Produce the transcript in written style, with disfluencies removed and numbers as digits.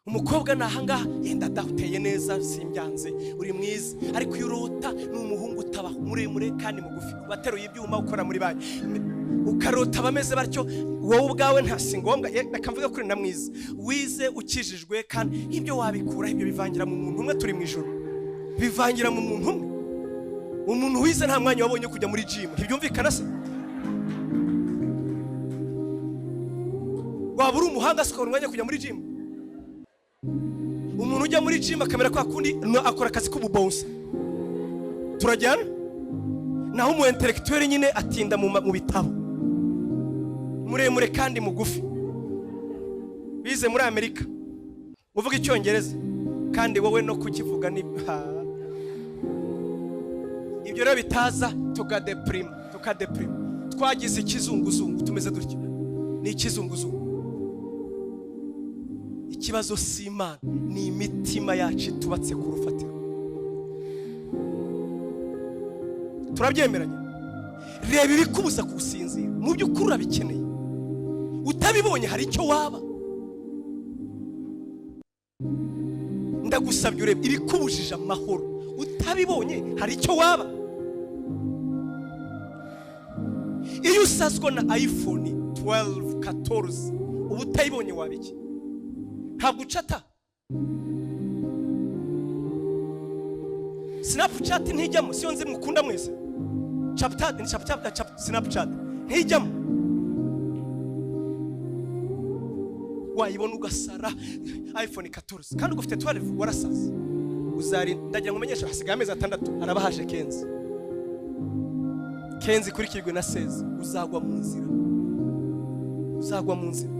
Umukobwa ni ahangaha yenda da uteye neza, simbyanze, uri mwiza, ariko iyo urota ni umuhungu utabaho, muremure kandi mugufi, wateruye ibyuma, ukora muri banki, ukarota abameze batyo. Wowe ubwawe nta si ngombwa. Reka mvuge kuri na mwiza, wize, ukijijwe, kandi ibyo wabikura, ibyo bivangira mu muntu umwe. Turi mu ijoro, bivangira mu muntu umwe. Umuntu wize nta mwanya wabonye wo kujya muri gym, ntibyumvikana se? Waba uri umuhanga se ukabona umwanya wo kujya muri gym? Umuntu ujya muri gym akamera kwa kundi, no akora akazi k'ububonsa, turajyana. Naho umu intellectuel nyine atinda mu bitabo. Muremure kandi mugufi, bize muri Amerika, uvuga Icyongereza, kandi wowe no kukivuga ni ha. Ibyo rero bitaza tukadeprima, tukadeprima, twagize ikizunguzungu, tumeze dutya, ni ikizunguzungu. Ikibazo si Imana, ni imitima yacu itubatse ku rufatiro. Turabyemeranya? Reba ibikubuza kugusinzira, mu by'ukuri urabikeneye? Utabibonye hari icyo waba? Ndagusabye urebe ibikubujije amahoro, utabibonye hari icyo waba? Iyo usazwa na iPhone 12, 14, uba utayibonye waba iki? Ntabwo ucata, Snapchat ntijyamo, siyo nzi mukunda mwese? Chapter ni chapter, Snapchat ntijyamo, wayibona ugasara. iPhone 14 kandi ugufite 12, warasaze. Uzari ndagira ngo umenyeshe, hasigaye amezi 6, araba haje 15, 15 ikurikirwe na 16. Uzagwa mu nzira, uzagwa mu nzira.